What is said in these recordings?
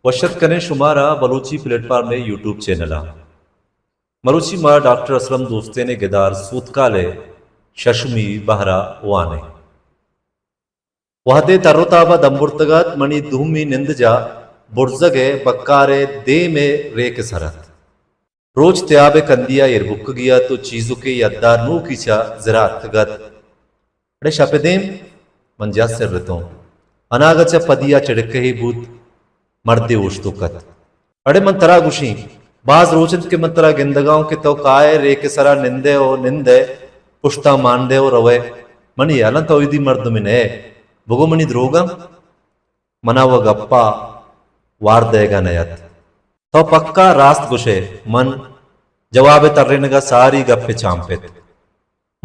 وش اتک کنیں شمارا بلوچی پلیٹ فارم ءِ یوٹیوب چینل ءَ۔ مروچی ما ڈاکٹر اسلم دوستین ءِ گدار سوتکال ءِ ششمی بہر ءَ وانیں۔ وہدے تر ءُ تاب ءَ دم برتگ ات، منی دومی نندجاہ برزگ ءِ بکار ءِ دیم ءِ ریک ءِ سر ات۔ روچ تیاب ءِ کندی ءَ ایر بکگی ات ءُ چیزکے یدار نوکی چہ زر ءَ اتکگ ات۔ اڑے شپ ءِ دیم؟ من جست سر اتوں۔ اناگہ چہ پدی ءَ چڑکہے بوت، مردے اوشتوک ات۔ اڑے من ترا گوشیں، باز روچ انت کہ من ترا گندگ ءَ اوں کہ تو کائے ریک ءِ سرا نندئے ءُ نندئے، پشت ءَ ماندئے ءُ روئے۔ منی ہیال انت تو ایدی مردمے نہ ئے۔ بگو منی دروگ انت؟ منا و گپ ءَ وار دئیگ ءَ نہ ات۔ تو پکا راست گوش ئے۔ من جواب ءِ ترینگ ءَ ساری گپ ءَ چامپت۔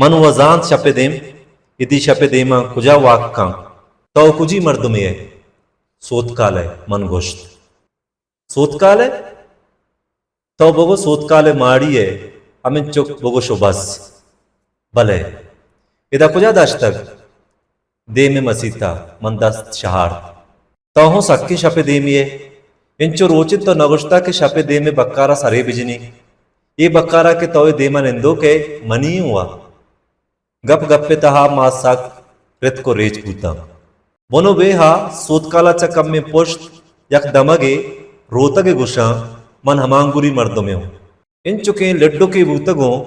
من و زانت شپ ءِ دیم، ایدی شپ ءِ دیما کجا واک کن؟ تو کجی مردمے ئے؟ سوتکال ءِ، من گوشت۔ سوتکال ءِ؟ تو بگو سوتکال ءِ ماڑی ءِ، ہمینچک بگوش و بس۔ بلے، ادا کجا داشتگ؟ دیم ءِ مسیت ءَ۔ من دست شہارت۔ تو ہوں سکیں شپ ءِ دیمی ئے۔ انچو روچ انت تو نہ گوشتہ کہ شپ ءِ دیم ءِ بکار ءَ سرے بجنی۔ اے بکار ءَ کہ تو اے دیم ءَ نندوک ئے، منی اوں ءَ۔ گپ گپ ءِ تہا ما سک رتک ءُ ریچ بوتاں۔ بن ءُ بیہا سوتکال ءَ چہ کمیں پشت یک دمگے روتگ ءُ گوشاں، من ہمانگوری مردمے اوں۔ انچکیں لڈکے بوتگ اوں،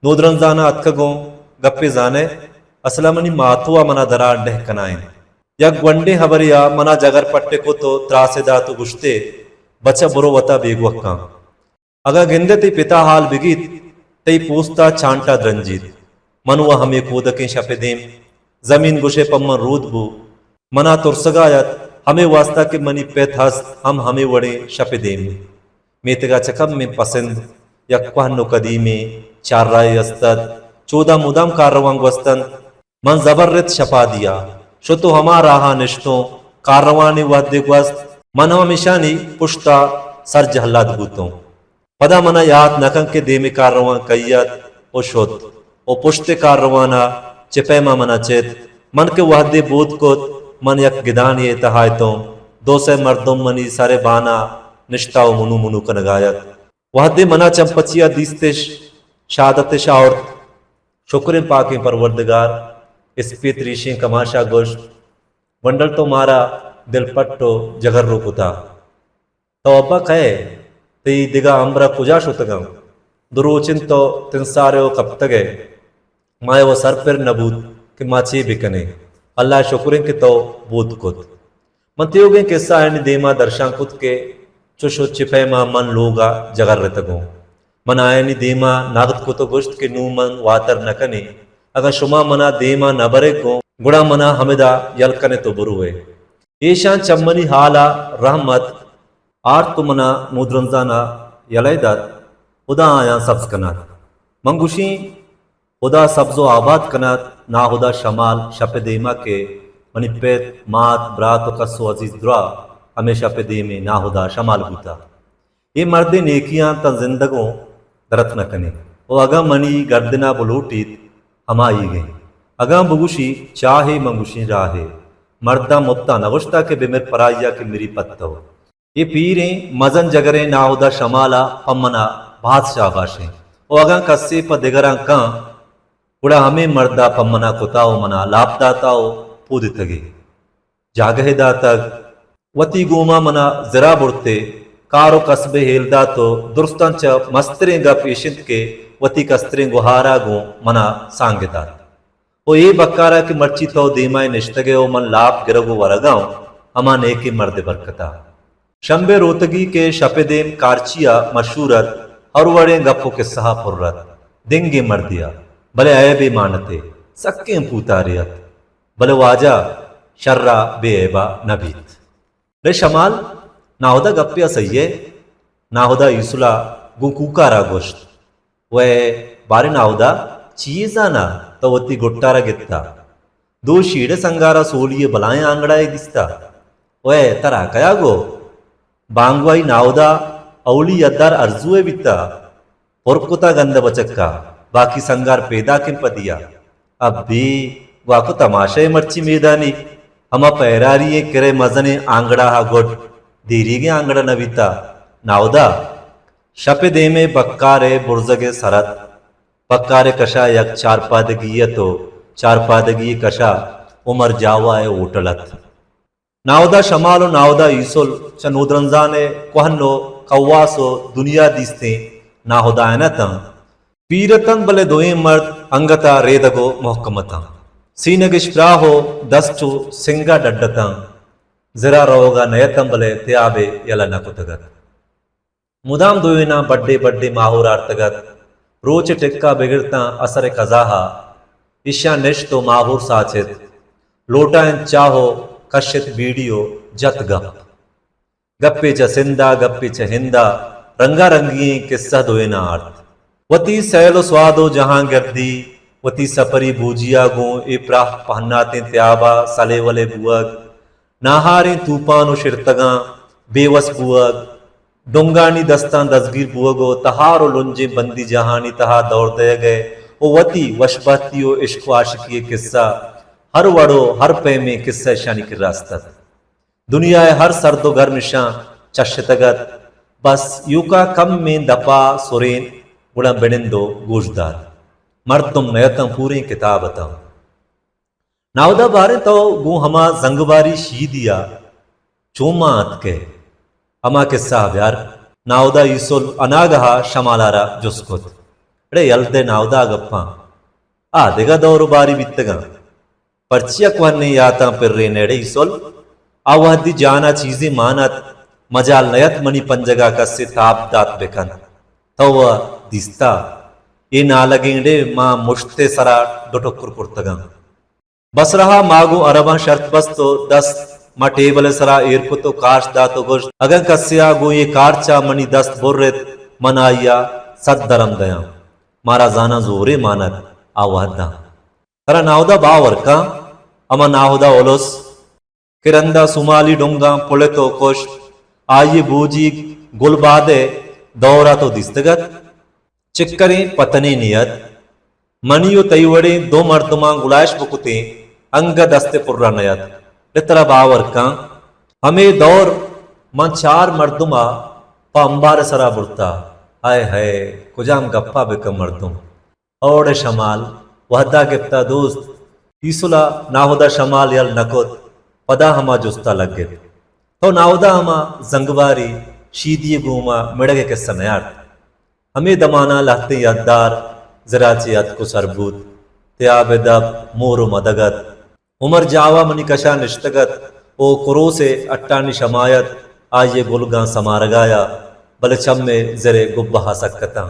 نودرنزان ءَ اتکگ اوں، گپے زانئے، اسل ءَ منی ماتو ءَ منا درا ڈہ کنائینت۔ یک گونڈیں ہبرے ءَ منا جگر پٹ ءَ کت ءُ تراسے دات ءُ گوشتے، بچہ برو وتا بیگوہ کن۔ اگاں گندئے تئی پتا ہال بگیت، تئی پوست ءَ چانٹ ءَ درنجیت۔ من و ہمے کودکیں شپ ءِ دیم، زمین گوشئے پہ من رود بو۔ منا ترسگا ات، ہمے واستا کہ منی پت ہست ہم ہمے وڑیں شپ ءِ دیمی۔ میتگا چہ کمیں پسند یک کوہن و قدیمیں چارراہے است ات۔ چودا مدام کارروان گوست انت۔ من زبر رت شپادیا شت و ہما راہا نشتوں۔ کارروانی وہدے گوست، من ہم ہمیشانی پشتا سر جہلاد بوتوں۔ پدا منا یات نہ کنت کہ دیمی کارروان کئی ات و شت و پشتی کارروانا چہ پیما منا چت۔ من کہ وہدے بود کت، من یک گدانی ءِ تہا اتوں۔ دو سئے مردم منی سر ءِ بانا نشتا و منو منو کنگا ات۔ وہدے منا چمپچیا دیستش، شہادتش آورت۔ شکریں پاکیں پروردگار، اسپیت ریشیں کماشا گوشت، گونڈل تو مارا دلپٹ و جگرو کتا۔ تو ابا کئے؟ تئی دگہ ہمبرا کجا شتگاں؟ دو روچ انت تو تنسارے و کپتگئے۔ ما و سر پر نہ بوت کہ ما چے بکنیں۔ اللہ ءِ شکر انت کہ تو بود کت۔ من تیوگیں کسہ آیانی دیما درشان کت کہ چش و چہ پیما من لوگا جگرتگوں۔ من آیانی دیما نگد کت و گوشت کہ نوں من واتر نہ کنیں۔ اگاں شما منا دیما نہ برئے گوں، گڑا منا ہمدا یل کنئے تو بروئے۔ ایشاں چہ منی ہالا رحم ات، آرت و منا نودرنزانا یلہ دات، ہدا آیاں سبز کنات۔ من گوشیں، ہدا سبز و آباد کنات، ناہدا شمال شپ دیما کہ منی پت، مات، برات و کس و عزیز درا ہمے شپ دیمے ناہدا شمال بوتا۔ اے مردے نیکیاں تاں زندگوں درت نہ کنیں۔ و اگاں منی گردنا بلوٹیت، ہمائیگیں۔ اگاں بگوشی چاہے من گوشیں راہے۔ مرداں مپتا نہ گوشتا کہ بمر پرائیا کہ مری پتو۔ اے پیریں مزن جگریں ناہدا شمالا پہ منا باز شاباشیں۔ و اگاں کسے پہ دگراں کن، گڑا ہمے مردا پہ منا کتا و منا لاپ داتا و پودتگے۔ جاگہے داتگ۔ وتی گوما منا زرا برتے، کار و کسبے ہیل دات و درستاں چہ مستریں گپ ایش انت کہ وتی کستریں گہارا گوں منا سانگ دات۔ و اے بکارا کہ مرچی تو دیما نشتگئے و من لاپ گرگ و ورگا اوں، ہما نیکیں مردے برکتا۔ شمبے روتگی کہ شپ دیم کارچیا مشہور ات، ہر وڑیں گپ و کسہا پر ات۔ دنگیں مردیا، بلے عیبے مانتے، سکیں پوتارے ات۔ بلے واجہ شرا بے عیبا نہ بیت۔ رے شمال، ناہدا گپے ء سہی ء۔ ناہدا ایسلا گوں کوکارا گوشت، وے بارے ناہدا، چیے زانا تو وتی گٹارا گتا؟ دو شیڑ سنگارا سولی ء بلائیں آنگڑا ء دیستا۔ وے ترا کیا گو؟ بانگوائی ناہدا اولی یدار ارزو ء بیتا۔ پر کتا گند بچکا، باقی سنگار پیداکیں پدیا۔ ابی، گواکو تماشا ء مرچی میدانی، ہما پیراری ء کرے مزنیں آنگڑا ہا گڈ۔ دیریگیں آنگڑا نہ بیتا۔ ناہدا شپ ءِ دیمے بکار ءِ برزگ ءِ سر ات۔ بکار ءِ کشا یک چارپادگی ات و چارپادگی ءِ کشا عمر جاوا ءِ ہوٹل ات۔ ناہدا شمال و ناہدا ایسل چہ نودرنزان ءِ کوہن و کواس و دنیا دیستیں ناہدایان اتاں۔ پیر اتنت بلے دوئیں مرد انگتا ریدگ و محکم اتاں۔ سینگ اش پراہ و دست چو سنگا ڈڈ اتاں۔ زرا روگا نہ اتاں بلے تیابے یلہ نہ کتگ ات۔ مدام دوئیناں بڈے بڈے ماہور آرتگ ات۔ روچ ءِ ٹکا بگر تاں عصر ءِ قضاہا ایشاں نشت و ماہور ساچت۔ لوٹائینت چاہ و کشت بیڑی و جت گپ۔ گپے چہ سندھا، گپے چہ ہندا، رنگا رنگی ئیں قصہ دوئیناں آرت۔ وتی سیل و سواد و جہانگردی، وتی سپری بوجیا گوں اے پراہ پہناتیں تیابا سلے ولے بوگ، ناہاریں توپان و شرتگاں بے وس بوگ، ڈنگانی دستاں دزگیر بوگ و تہار و لنجیں بندی جاہانی تہا دور دئیگ ء و وتی وشبہتی و عشق و عاشقی ء قصہ ہر وڑ و ہر پیمیں قصہ اشانی کرا است ات۔ دنیا ء ہر سرد و گرم اشاں چشتگ ات، بس ایوکا کمیں دپا سرین گڑا بنند و گوشدار۔ مردم نہ اتاں، پوریں کتاب اتاں۔ ناہدا باریں تو گوں ہما زنگباری شیدی ء چون مان اتکئے؟ ہما قصہ ء بیار۔ ناہدا ایسل اناگہ ء شمال ء را جست کت۔ اڑے یل دئے ناہدا گپاں۔ آ دگہ دور و باری بیتگاں۔ پرچیا کوہنیں یاتاں پرین اڑے ایسل؟ آ وہدی جان ء چیزے مان ات، مجال نہ ات منی پنجگ ء کسے تاب دات بکنت۔ تو و دیستا؟ اے نالگیں اڑے ما مشت ء سرا ڈو ٹکر کرتگاں۔ بصرہ ء ما گوں عرباں شرط بست و دست ما ٹیبل ء سرا ایر کت و کاش دات و گوشت، اگاں کسے ء گوں اے کارچ ء منی دست برت، من آئی ء صد درم دیاں۔ مارا زاناں زورے مان ات آ وہداں۔ ترا ناہدا باور کن، ہما ناہدا الس کہ رندا سومالی ڈنگاں پلت و کشت، آئی ء بوجیگ گلباد ء دور ء تو دیستگ ات؟ چکریں پتنے نیت۔ منی و تئی وڑیں دو مردماں گلائش بکتیں، انگہ دست ء پرا نیت۔ بہ ترا باور کن، ہمے دور من چار مردم ء پہ امبار ء سرا برتا۔ ہائے ہائے، کجام گپا بکن مردم۔ اوڑے شمال وہدا گپتا دوست۔ ایسلا ناہدا شمال یل نہ کت، پدا ہما جستا لگت۔ تو ناہدا ہما زنگباری شیدی گوما مڑگ ء قصہ نیارت۔ ہمے دمانا لہتیں یدار زراچے اتک و سر بوت۔ تیاب ء دپ مور و مدگ ات۔ عمر جاوا منی کشا نشتگ ات و کروس ء اٹانی شمایت آئی ء گلگاں سمارگایا، بلے چم ء زر ء گبہا سک اتاں۔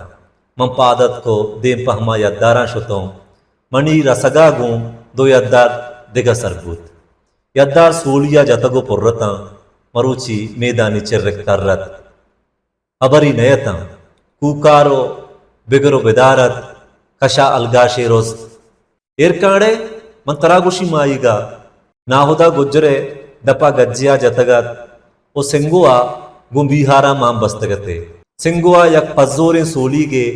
من پاد اتک و دیم پہ ہما یداراں شتوں۔ منی رسگا گوں دو یدار دگہ سر بوت۔ یدار سولیا جتگ و پر اتاں۔ مروچی میدانی چرک تر ات۔ ہبری نہ اتاں۔ کوکار و بگر و بدار ات، کشا الگاشے رست۔ ایر کن اڑے، من ترا گوشی ماہیگا۔ ناہدا گجر ء دپا گجیا جتگ ات و سنگو ء گوں بیہارا مان بستگ ات۔ سنگو ء یک پزوریں سولیگے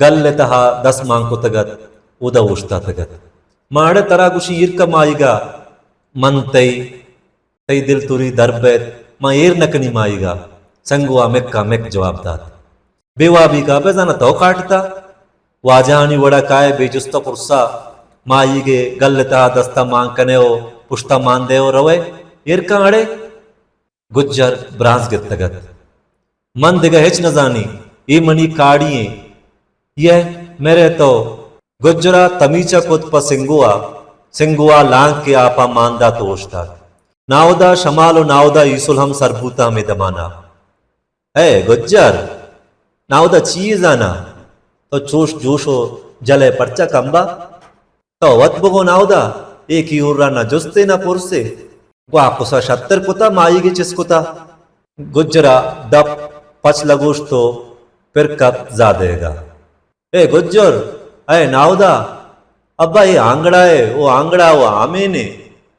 گل ء تہا دست مان کتگ ات، اودا اوشتاتگ ات۔ ما اڑے ترا گوشی ایر کن ماہیگا، من تئی تئی دل توری در بیت، من ایر نہ کنی ماہیگا۔ سنگوا مکا مک جواب دات۔ بے وابیگا، بہ زاناں تو کاٹتا؟ واجہانی وڑا کائے بے جست و پرسا ماہیگے گل تہا دستا مان کنے و پشتا مان دے و روے؟ ایر کن اڑے؟ گجر برانز گپتگ ات۔ من دگہ ہچ نزانی، اے منی کاڑی ایں۔ یہ میرے تو۔ گجرا تمیچا کت پہ سنگوا، سنگوا لانک کے آپا مان دات و اوشتات۔ ناودا شمال و ناودا ایسل ہم سر بوتاں ہمے دمانا۔ اے گجر! ناودا چی زانا؟ تو چوش جوش و جلے پرچا کمبا؟ تو وت بگو ناودا، اے کیہورا نہ جستے نہ پرسے۔ گواکسا شتر کتا، ماہیگے چست کتا۔ گجرا دپ پچ لگوشت و پر کپت زادئیگا۔ اے گجر، اے ناودا، ابا اے آنگڑا اے، او آنگڑا و آمین اے۔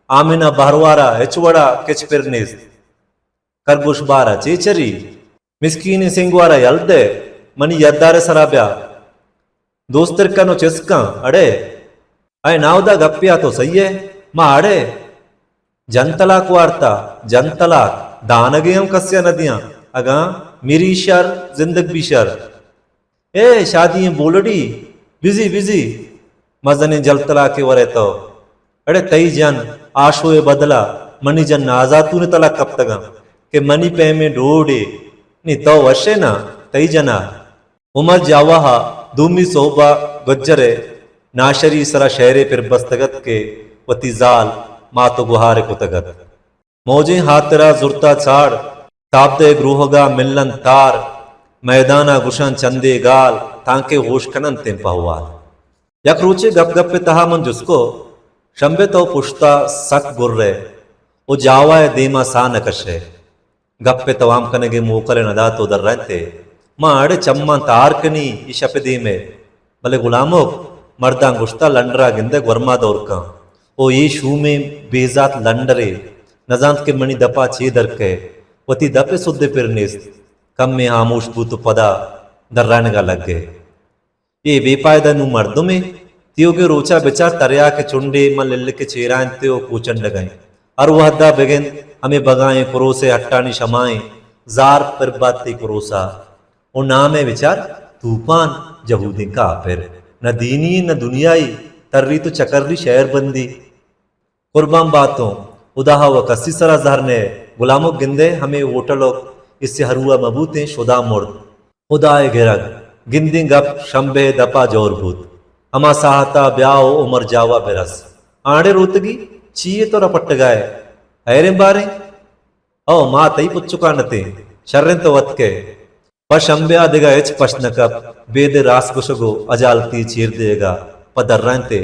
آمینا بہروارا ہچ وڑا کچ پر نیست۔ کرگوش بارا چے چری؟ مسکینیں سنگوارا یل دے، منی یدار سرا بیا۔ دوستر کن و چست کن، اڑے۔ اے ناودا گپیا تو سہی ئے، ما اڑے۔ جن طلاق وارتا، جن طلاق۔ دانگے ہم کسیا نہ دیاں۔ اگاں میری شر، زندگ بی شر۔ اے شادی ایں بولڑی، بزی بزی، مزنیں جلتلا کہ ورے تو۔ اڑے تئی جن آشوئے بدلا منی جن نازاتون تلا کپتگاں کہ منی پیمیں ڈوڈے، نی تو وشے نا، تئی جنا۔ عمر جاوہا دومی سہبا گجرے ناشری سرا شہرے پر بستگت کہ وتی زال مات و گہارے کتگت۔ موجیں ہاترا زرتا چاڑ، تابدئے گروہگا ملنت تار، میدانا گشاں چندے گال، تانکہ ہوش کننتیں پہوال۔ یک روچے گپ گپ ء تہا من جست کو، شمبے تو پشتا سک گرئے و جاوا ء دیما ساہ نہ کشئے۔ گپ ء توام کنگے موکل ء ندات و درائینتے۔ ما اڑے چماں تار کنی ای شپ ء دیم ء۔ بلے غلامک، مرداں گوشتہ لنڈرا گندئے گورما دور کن۔ او اے شومیں بے زات لنڈرے، نزانت کہ منی دپا چے در کئے۔ وتی دپ ء سدے پر نیست۔ کمے ہاموش بوت و پدا درائینگا لگئے۔ اے بے پائدہ نوں مردمے؟ تیوگیں روچا بچار تریاک ء چنڈے من للک ء چیرا انت و کوچنڈگا انت۔ ہر وہدا بگند ہمے بگائیں کروس ء ہٹانی شمائیں زار پر بات تئی کروسا۔ و نام ء بچار، توپان، جہودیں کاپر، نہ دینی نہ دنیائی، تری تو چکری شہر بندی۔ قربان باتوں، خدا و کسی سرا زہر نے۔ غلامک گندے ہمے ہوٹل و اسے ہروا مبوتیں شدا مرد۔ خدا ء گرگ، گندیں گپ شمبے دپا جور بوت۔ ہما ساہتا بیا و عمر جاوا برس۔ آڑے روتگی، چی ء تو رپٹگائے؟ حیریں باریں؟ او ما تئی پچکا نتیں، شریں تو وت کئے۔ پہ شمبے ء دگہ ہچ پشت نہ کپت، بید ء راست گوشگ و اجالتی چیر دیگ ء پہ درائینت ئے۔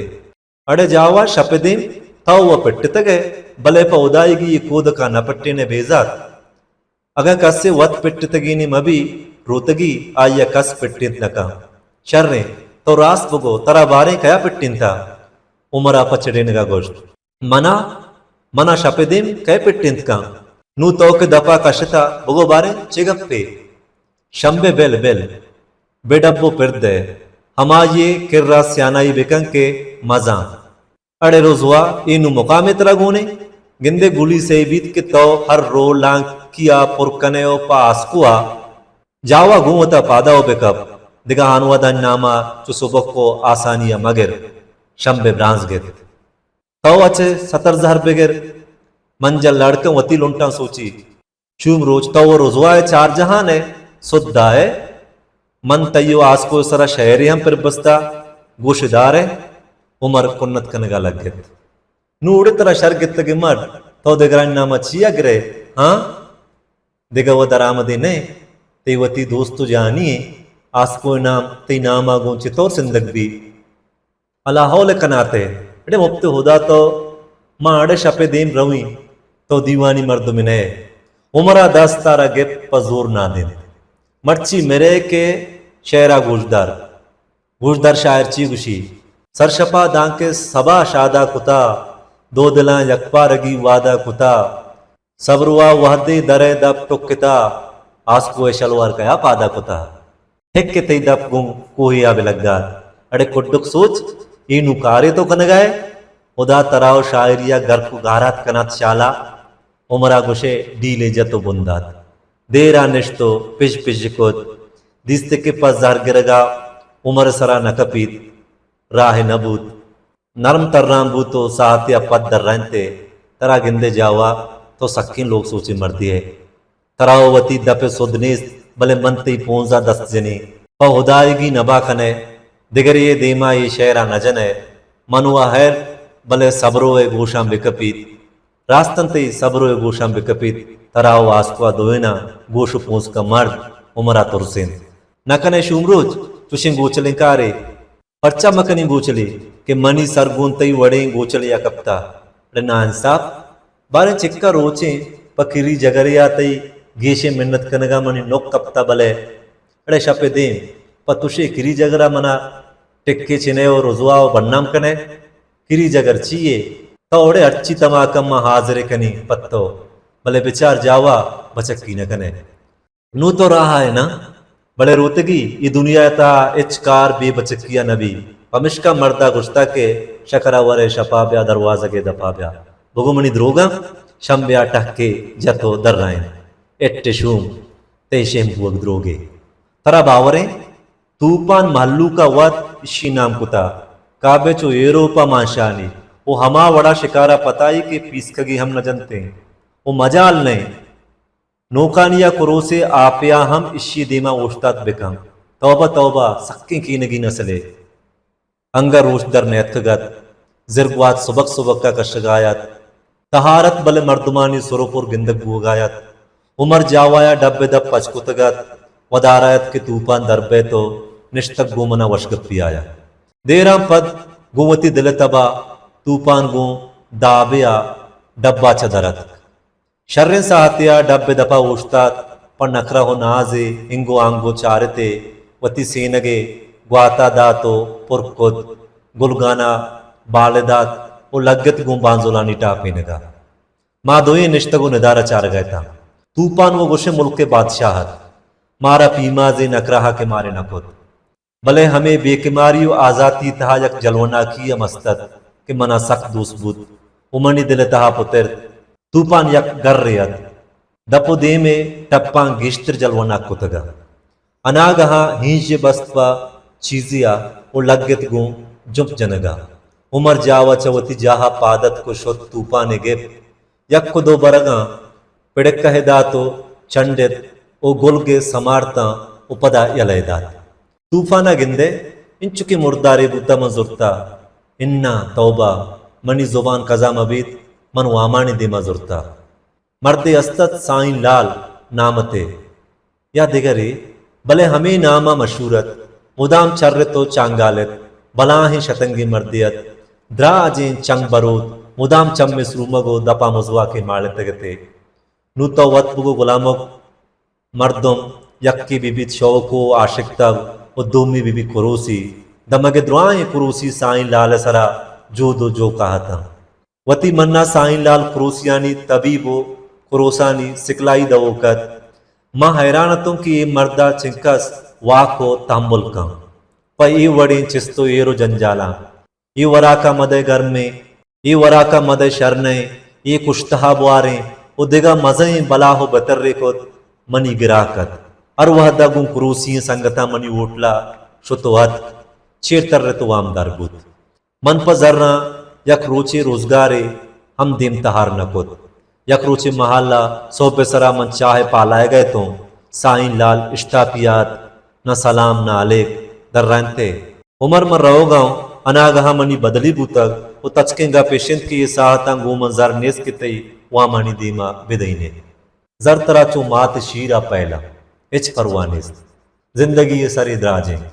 اڑے جاوا شپ ء دیم تو و پٹتگ ئے، بلے پہ ہدائیگی اے کودکاں نہ پٹین ئے بیزات۔ اگاں کسے وت پٹتگینے مہ بی، روتگی آئی ء کس پٹینت نہ کن۔ شریں، تو راست بگو، ترا باریں کیا پٹینتا؟ عمر ء پہ چڑینگ ء گوشت۔ منا؟ منا شپ ء دیم کئے پٹینت کن؟ نوں تو کہ دپ ء کشتہ، بگو باریں چے گپے؟ شمبے بل بل، بے ڈب و پر دئے، ہمائی ء کرا سیانائی بکن کہ مزاں۔ اڑے رزوا، اے نوں مقامے ترا گونے؟ گندے گلی سہی بیت کہ تو ہر رو لانکی ء پر کنے و پہ آسکو ء جاوا گوں وتا پادا و بکپ، دگہ ہانوادانی نام ء چو سبک و آسانی ء مگر۔ شمبے برانز گپت۔ تو اچ ستر زہر بگر، من جا لڑکاں وتی لنٹاں سوچی۔ شوم روچ تو و رزوا ء چار جہان ء سد دائے۔ من تئی و آسکو ء سرا شہرے ہم پر بستا، گوش دار ء۔ عمر کنت کنگا لگت۔ نوں اڑے ترا شر گتگیں مرد، تو دگرانی نام ء چیا گرئے؟ ہاں؟ دگہ و درآمدے نئے، تئی وتی دوست و جانی ایں، آسکو ء نام تئی نام ء گوں چتور سندگ بی؟ ہلاہول کنات ئے۔ اڑے مپت ہدا تو، ما اڑے شپ ء دیم رویں، تو دیوانی مردمے نئے۔ عمر ء دست ء را گپت پہ زور نادینت۔ مرچی مرے کہ شعر ء گوشدار۔ گوشدار شاعر چی گوشی؟ سرشپا دانکہ سبا شادا کتا، دو دلاں یکپارگی وعدہ کتا۔ صبروا وہدے درئے دپ ٹکتا، آسکوئے شلوار کیا پادا کتا۔ ہک کہ تئی دپ گوں کوہیا بہ لگات۔ اڑے کڈک سوچ، اے نوں کارے تو کنگائے؟ ہدا ترا و شاعریا گرک و گارات کنات شالا۔ عمرا گوشے ڈیلے جت و بندات۔ دیرا نشت و پژ پژ کت۔ دیست کہ پہ زہر گرگا عمر سرا نہ کپیت۔ راہ نہ بوت۔ نرم تران بوت و ساعتے ء پد درائینت ئے۔ ترا گندے جاوا، تو سکیں لوگ سوچیں مردے ئے۔ ترا و وتی دپ ء سد نیست، بلے من تئی پونز ء دست جنیں۔ پہ ہدائیگی نبا کنئے، دگرے ء دیما اے شعر ء نہ جنئے۔ من و حیر، بلے صبرو ء گوشاں بکپیت۔ راست انت تئی صبرو ء گوشاں بکپیت، ترا و آسکو ء دوئیناں گوش و پونز کن مرد عمر ء ترسینت۔ نہ کنئے شومروچ چوشیں گوچلیں کارے؟ پرچا مکنیں گوچلے کہ منی سر گوں تئی وڑیں گوچلے ء کپتہ؟ اڑے ناانصاف! باریں چکا روچیں پہ کری جگرے ء تئی گیشیں منت کنگا منی نک کپتہ، بلے اڑے شپ ء دیم پہ تشے کری جگر ء منا ٹکے چنئے و رزوا و بدنام کنئے؟ کری جگر چی یے؟ تو اڑے ہرچی تما کن ما حاضر ء کنیں پہ تو، بلے بچار جاوا بچکی نہ کنئے۔ نوں تو راہ ء نہ، بلے روتگی اے دنیا ء تہا ہچ کار بے بچکی ء نہ بی۔ پمشکا مرد ء گوشتگ کہ شکر ء ورئے شپ ء بیا، دروازگ ء دپ ء بیا۔ بگو منی دروگاں؟ شمبے ءَ ٹہکے جت ءُ درائینت، اٹ شوم، تئی شیم بوگ دروگے۔ ترا باوریں؟ توپان مہلوک ءَ وت اشی نام کتا۔ کابے چو ایروپ ءَ مانشانی ءُ ہما وڑا شکار ءَ پتائی کہ پیسکگی ہم نہ جنتیں ءُ مجال نئیں۔ نوکانی ءَ کروسے آپے ءَ ہم اشی دیما اوشتات بکن۔ توبہ توبہ، سکیں کینگی نسلے۔ انگہ روچ در نیتکگ ات۔ زرگوات سبک سبک ءَ کشگا ات۔ تہار ات بلے مردمانی سر ءُ پر گندگ بوگا ات۔ عمر جاوا ءَ ڈب ءِ دپ پچ کتگ ات۔ ودارا ات کہ توپان در بیت ءُ نشتگ گوں منا وشگپی آیا۔ دیراں پد گوں وتی دل ءِ تبا توپان گوں دابے ءَ ڈبا چہ در اتک۔ شریں ساعتے ءَ ڈب ءِ دپا اوشتات، پہ نکرہ ءُ نازے انگو آنگو چارت ءُ وتی سینگ ءِ گواتا دات ءُ پر کت، گلگانا بالے دات ءُ لگت گوں بانزلانی ٹاپینگا۔ ما دوئیں نشتگ ءُ ندارہ چارگا اتاں۔ توپان وَ گوشئے ملک ءِ بادشاہ ات۔ مارا پیمازے نکرہ ءَ کمارے نہ کت۔ بلے ہمے بے کماری ءُ آزاتی تہا یک جلوناکی ہم است ات کہ منا سک دوست بوت ءُ منی دل ءِ تہا پترت۔ توپان یک گرے ات۔ دپ ءُ دیم ءِ ٹپاں گیشتر جلوناک کتگ ات۔ اناگہاں ہینژ بست پہ چیزے ءَ ءُ لگت گوں جمپ جنگا۔ عمر جاوا چہ وتی جاہا پاد اتک ءُ شت توپانے گپت۔ یک ءُ دو برگاں پڑکہ ءَ دات ءُ چنڈت ءُ گلگ ءِ سمارتاں ءُ پدا یلہ ءَ دات۔ توپان ءَ گندئے، انچو کہ مردارے بوتہ من زرتہ۔ اناں، توبہ، منی زبان کزا مہ بیت، من وامانی دیما زرتہ۔ مردے است ات سائیں لال نامتے یا دگرے، بلے ہمے نام ءَ مشہور ات۔ مدام چرت ءُ چانگالت۔ بلاہیں شتنگیں مردے ات۔ دراجیں چنگ بروت، مدام چم ءِ سرومگ ءُ دپ ءَ مزواکے ماڑتگ ات۔ نوں تو وت بگو گلامک، مردم یکے بہ بیت شوق ءُ آشکتگ ءُ دومی بہ بیت کروسی۔ دمگ ءِ درائیں کروسی سائیں لال ءِ سرا جود ءُ جوکا اتاں۔ وتی منا سائیں لال کروسیانی طبیب ءُ کروسانی سکلائی دئوک ات۔ من حیران اتوں کہ اے مرد ءَ چنکس واک ءُ تحمل کن پہ اے وڑیں چست ءُ ایر ءُ جنجالاں۔ اے وراک ءَ مدئے گرمیں، اے وراک ءَ مدئے شرنئیں، اے کشتہ ءَ بواریں ءُ دگہ مزنیں بلاہ ءُ بترے کت۔ منی گراک ات۔ ہر وہد ءَ گوں کروسی ئیں سنگتاں منی ہوٹل ءَ شت ءُ اتک، چیر ترت ءُ وامدار بوت۔ من پہ زراں یک روچے روزگارے ہم دیم تہار نہ کت۔ یک روچے مہال ءَ سہب ءِ سرا من چاہ ءِ پالائگ ءَ اتوں، سائیں لال اشتاپی ءَ ات، نہ سلام نہ علیک، درائینت ئے۔ عمر، من روگ ءَ اوں، اناگہاں منی بدلی بوتگ ءُ تچکیں گپ اش انت کہ اے ساہتاں گوں من زر نیست کہ تئی وامانی دیم ءَ بدئین ئے۔ زر ترا چو مات ءِ شیر ءَ پہل ءَ، ہچ پرواہ نیست۔ زندگی ءِ سرے دراج انت۔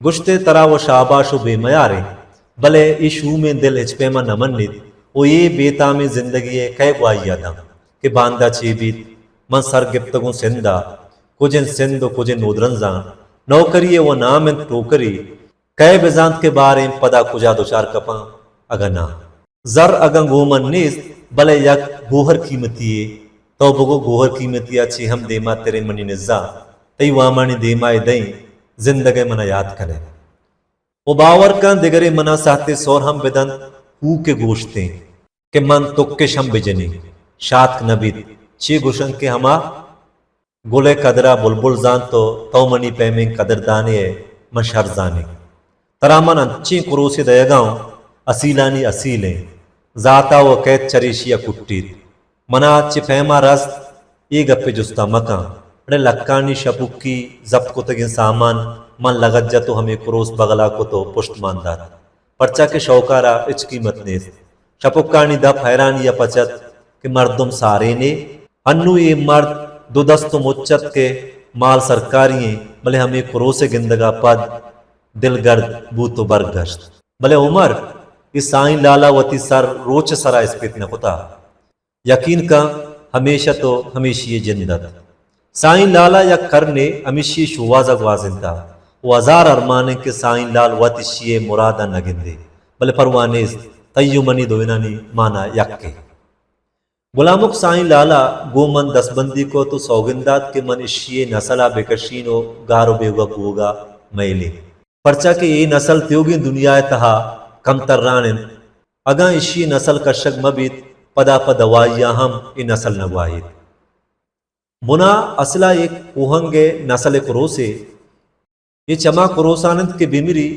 گوشت ئے، ترا وَ شاباش ءُ بے میاریں، بلے اے شومیں دل ہچ پیما نہ منیت ءُ اے بے تامیں زندگی ءَ کئے گواہی ءَ دنت کہ باندا چے بیت؟ من سر گپتگوں سندھ ءَ، کج انت سندھ ءُ کج انت نودرنزان، نوکری ءِ وَ نام انت ٹوکری، کئے بزانت کہ باریں پدا کجا دچار کپاں اگاں ناں۔ زر اگاں گوں من نیست، بلے یک گوہر قیمتی یے۔ تو بگو گوہر قیمتی ءَ چے ہم دیماتریں منی نزا۔ تئی وامانی دیما اے دئیں، زندگ ءَ منا یات کن ئے۔ ءُ باور کن، دگرے منا سہتے سور ہم بدنت، ہوک ءِ گوشتیں کہ من تکش ہم بجنی، شاتک نہ بیت۔ چے گوشنت کہ ہما گل ءِ قدر ءَ بلبل زانت ءُ تو منی پیمیں قدردانے ئے، من شر زانیں۔ ترا من انچیں کروسے دئیگ ءَ اوں، اصیلانی اصیل ایں۔ ذات ءَ وَ کئیت چریشی ءَ کٹیت۔ منا چہ پیم ءَ رست، اے گپ ءِ جست ءَ مکن۔ اڑے لکانی شپکی زپت کتگیں سامان من لگت جت ءُ ہمے کروس بغل ءَ کت ءُ پشت مان دات۔ پرچا کہ شوکار ءَ ہچ قیمت نیست۔ شپکانی دپ حیرانی ءَ پچ ات کہ مردم سارینے۔ انوں اے مرد دو دست ءُ مچ ات کہ مال سرکاری ایں، بلے ہمے کروس ءِ گندگ ءَ پد دلگرد بوت ءُ برگشت۔ بلے عمر، اے سائیں لالا وتی سر روچ ءِ سرا اسپیت نہ کتا۔ یقین کن، ہمیشہ تو ہمیشی ءِ جند ات۔ سائیں لالا یک کرنے ہمیشی ءِ شوہاز ءَ گوازینتا ءُ ہزار ارمان انت کہ سائیں لال وت اشی ءِ مراد ءَ نہ گندے، بلے پرواہ نیست، تئی ءُ منی دوئینانی مانا یکے۔ گلامک سائیں لالا گوں من دستبندی کت ءُ سوگند دات کہ من اشی ءِ نسل ءَ بہ کشین ءُ گار ءُ بیگواہ بوگ ءَ مئیلیں۔ پرچا کہ اے نسل تیوگیں دنیا ءِ تہا کمتران انت۔ اگاں اشی ءِ نسل کشگ مہ بیت، پدا پہ دوائی ءَ ہم اے نسل نہ گواہیت۔ بنا اصل ءَ یک کوہنگ ءِ نسل ءِ کروسے، اے چما کروسان انت کہ بمری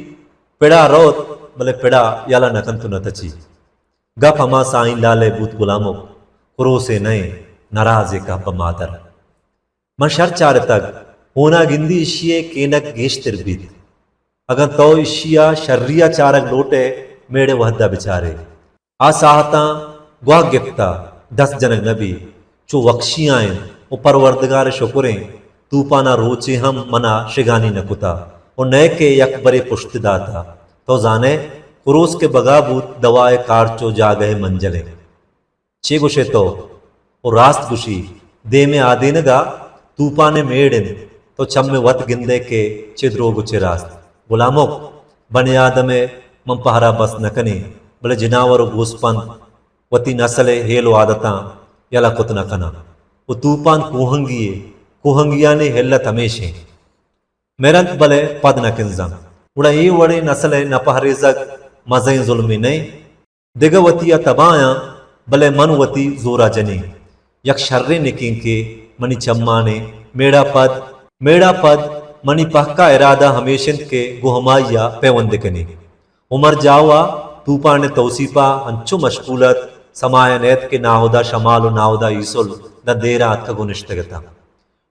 پڑا روت، بلے پڑا یلہ نہ کنت و نہ تچی۔ گپ ہما سائیں لال ءِ بوت گلامک، کروسے نہ ایں، نرازے کہپ مادر۔ من شر چارتگ، ہونا گندی اشی ءِ کینگ گیشتر بیت۔ اگاں تو اشی ءَ شری ءَ چارگ لوٹ ئے، میڑ ءِ وہد ءَ بچار ئے۔ آ ساہتاں گواہ گپتہ، دست جنگ نہ بیت، چو وکشیاں انت و پروردگار ءِ شکر انت، توپان ءَ روچے ہم من ءَ شگانی نہ کتہ و نئیکہ یک برے پشت داتہ۔ تو زان ئے، کروس کہ بگا بوت، دوا ءِ کارچ و جاگہ ءِ منجل انت۔ چے گوش ئے تو؟ و راست گوشی، دیم ءِ آدینگ ءَ توپان ءِ میڑ انت، تو چم ءَ وت گند ئے کہ چے دروگ و چے راست۔ گلامک، بنی آدم ءَ من پہرا بس نہ کنیں، بلے جناور و گوسپند وتی نسل ءِ ہیل و عادتاں یلہ کت نہ کناں۔ و توپان کوہنگی یے، کوہنگیانی ہلت ہمیش انت۔ مرنت بلے پد نہ کنزاں۔ گڑا اے وڑیں نسل ءِ نہ پہریزگ مزنیں ظلمے نہ انت؟ دگہ وتی ءَ تباہ آں، بلے من وتی زور ءَ جنیں۔ یک شریں نکینکے منی چمانے، میڑا پد، میڑا پد منی پہکا ارادہ ہمیش انت کہ گوں ہمائی ءَ پیوند کنیں۔ عمر جاوا توپان ءِ توسیپ ءَ انچو مشغول ات، سما ءَ نئیت کہ ناہدا شمال و ناہدا ایسل داں دیر ءَ اتکگ و نشتگ اتاں۔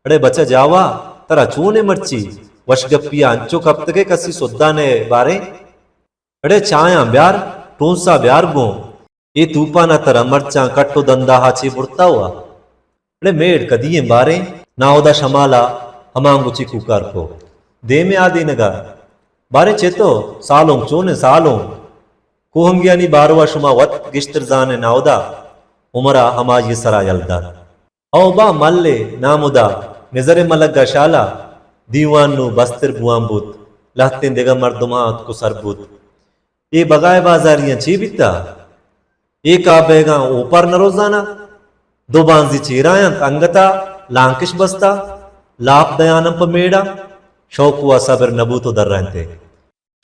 اڑے بچہ جاوا، ترا چون ءَ مرچی؟ وشگپی ءَ انچو کپتگ ئے کسی سدھا نئے باریں؟ اڑے چایاں بیار، ٹونسا بیار گوں۔ اے توپان ءَ ترا مرچاں کٹ و دندا ءَ چے برتا ہوا؟ اڑے میڑ کدی ایں باریں؟ ناہدا شمال ءَ ہمانگو چی کوکار کو۔ دیم ءِ آدینگ ءَ۔ باریں چے تو؟ سالونک چون ایں سالونک؟ کوہنگیانی باروا شما وت گیشتر زان ئے ناہدا۔ عمر ءَ ہمائی ءِ سرا یل دات۔ او با ملے، نامدا، نزر ءِ ملگ ءَ شالا، دیوان نوں بستر بوان بوت، لہتیں دگہ مردماں اتک و سر بوت۔ اے بگائے بازاریاں چے بیتا؟ اے کابیگاں اوپار نروزانا؟ دو بانزی چیرا انت، انگتا لانکش بستا، لاپ دیانم پہ میڑا۔ شوکو ءَ صبر نبوت و درائنتے۔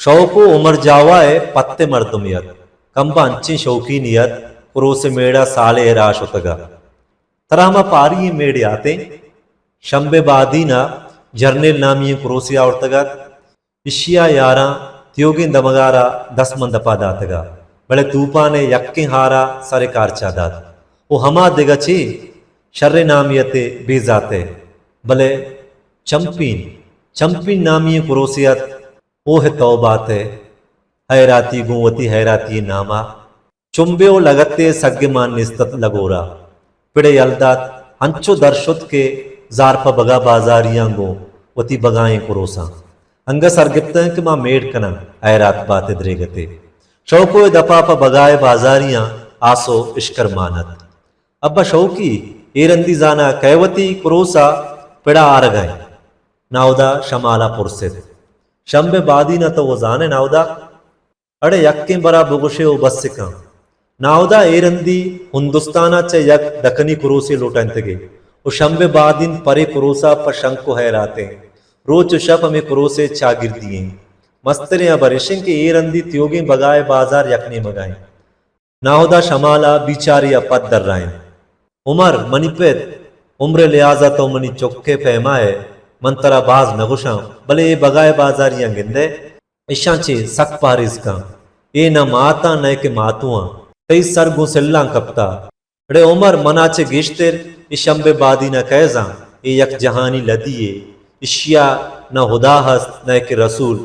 شوکو عمر جاوا ءِ پت ءِ مردمے ات۔ کمبا انچیں شوکینے ات، کروس ءِ میڑ ءَ سالے ءَ را شتگ ات۔ ترا ہما پاری ئیں میڑ یات ایں؟ شمبے بادین ءَ جرنیل نامی ئیں کروسے آورتگ ات۔ اشی ءَ یاراں تیوگیں دمگار ءَ دست من دپا داتگ ات، بلے توپان ءِ یکیں ہار ءَ سر ءِ کارچا دات۔ او ہما دگہ چے؟ شریں نامی ات ءُ بے زات ءَ، بلے چمپین، چمپین نامی ئیں کروسے ات۔ اوہ توبہ ات ءُ حیراتی گوں وتی حیراتی نام ءَ چمبے ءُ لگتے سگ مان نیست ات لگورا۔ پڑے یل دات، انچو در شت کہ زار پہ بگا بازاریاں گوں وتی بگائیں کروساں۔ انگہ سرگپتاں کہ ما میڑ کناں، حیرات بات ءُ دریگتے۔ شوکو ءِ دپا پہ بگائے بازاریاں آس ءُ اشکر مان ات۔ ابا شوکی، اے رندی زانا کئے وتی کروسا پڑا آرگا انت؟ ناودا شمالا پرست۔ شمبے بادینا تو وہ زانے ناودا؟ اڑے یکیں برا بگوشے ءُ بس کن۔ ناودا اے رندی ہندوستانا چہ یک دکنی کروسے لوٹائینتگے ءُ شمبے بادین پرے کروسا پہ شنک ءُ حیراتیں۔ روچ ءُ شپ ہمے کروسے چاگردی ایں۔ مستریں ہبر اش انت کہ اے رندی تیوگیں بگائے بازار یک نیمگا انت۔ ناہدا شمالا بیچاری ءَ پد درائینت۔ عمر، منی پت، عمر ءِ لحاظا تو منی چک ءِ پیما ئے، من ترا باز نہ گوشاں، بلے اے بگائے بازاریاں گندئے، اشاں چہ سک پہریز کن۔ اے نہ ماتاں نئے کہ ماتواں۔ تئی سر گوں سلاں کپتا۔ اڑے عمر، منا چہ گیشتر اے شمبے بادینا کئے زان؟ اے یک جہانی لدی یے۔ اشیا نہ ہدا ہست، نئے کہ رسول۔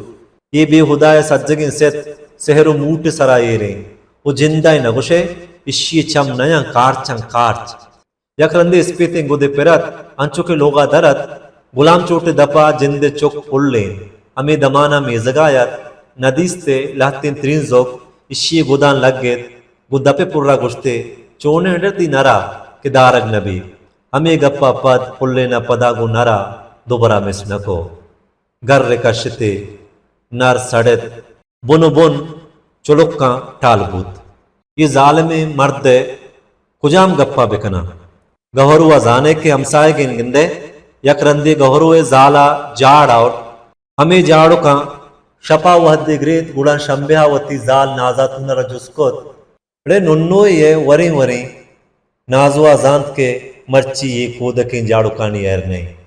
اے بے ہدا ءِ سجگیں ست سحر ءُ موٹ ءِ سرا ایر انت۔ ءُ جندا ئے نہ گوشئے، اشی ءِ چم نیاں، کارچاں کارچ۔ یک رندے اسپیتیں گدے پر ات، انچو کہ لوگا در ات، گلام چوٹ ءِ دپا جند ءِ چک پل انت۔ ہمے دمانا میزگا ات، ندیست ءُ لہتیں ترینزک اشی ءِ گداں لگ ات، گوں دپ ءِ پرا گوشت ئے، چونیں اڈ تی نرا کہ دارگ نہ بیت۔ ہمے گپا پد پلین ءَ پدا گوں نرا دوبرا مس نہ کو۔ گر کشت ئے، نر سڑت، بن ءُ بن چلکاں ٹال بوت۔ اے ظالمیں مرد ءِ کجام گپا بکناں؟ گہرو ءَ زانئے کہ ہمساہگیں گندئے، یک رندے گہرو ءِ زالا جاڑ آورت۔ ہمے جاڑکاں شپا وہدے گریت، گڑا شمبے ءَ وتی زال نازاتون ءَ را جست کت، اڑے ننوئی ءَ وریں وریں نازوا زانت کہ مرچی اے کودکیں جاڑکانی ہئیر نہ انت۔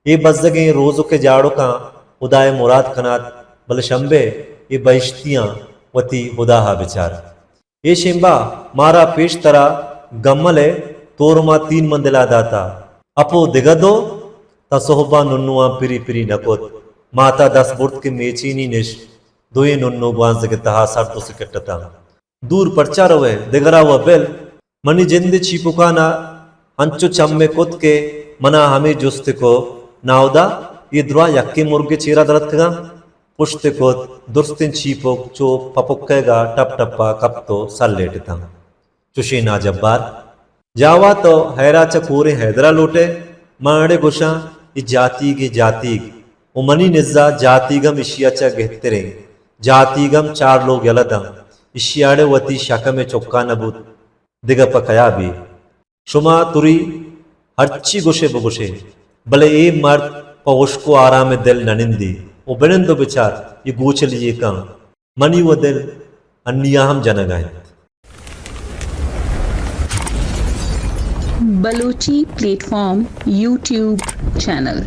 اے بزگیں روزک ءِ جاڑکاں ہدا ءِ مراد کنات، بلے شمبے اے بہشتیاں وتی ہدا ءَ بچار۔ اے شمبا مارا پیشترا گمل ءِ تورما تین مندلا داتا۔ اپو دگہ دو تا سہبا ننواں پری پری نہ کت۔ ماتا دست برت کہ میچینی نشت، دوئیں ننو گوانزگ ءِ تہا سرد و سکٹ اتاں۔ دور پرچا روئے، دگرا و بل۔ منی جند ءِ چیپکانا انچو چمے کت کہ منا ہمے جست کو، ناہدا، اے درا یکیں مرگ ءِ چیرا درتکگاں؟ پشت کت، درستیں چیپک چو پپکئیگا ٹپ ٹپا کپت و سر لیٹتاں۔ چشیں ناجبار۔ جاوا تو ہئیرا چہ کوریں حیدرا لوٹئے؟ من اڑے گوشاں، اے جاتیگیں جاتیگ۔ و منی نزا جاتیگ ہم اشیا چہ گہتریں۔ جاتیگ ہم چار لوگ یلہ داں۔ اشیا اڑے وتی شکم ءِ چکا نہ بوت۔ دگہ پہ کیا بی؟ شما تری ہرچی گوشے بگوشے، بلے اے مرد پہ ہشک و آرام دل ننندی۔ و بنند و بچار، اے گوچلی یے کن۔ منی و دل انیا ہم جنگا انت۔ Balochi plate form YouTube channel.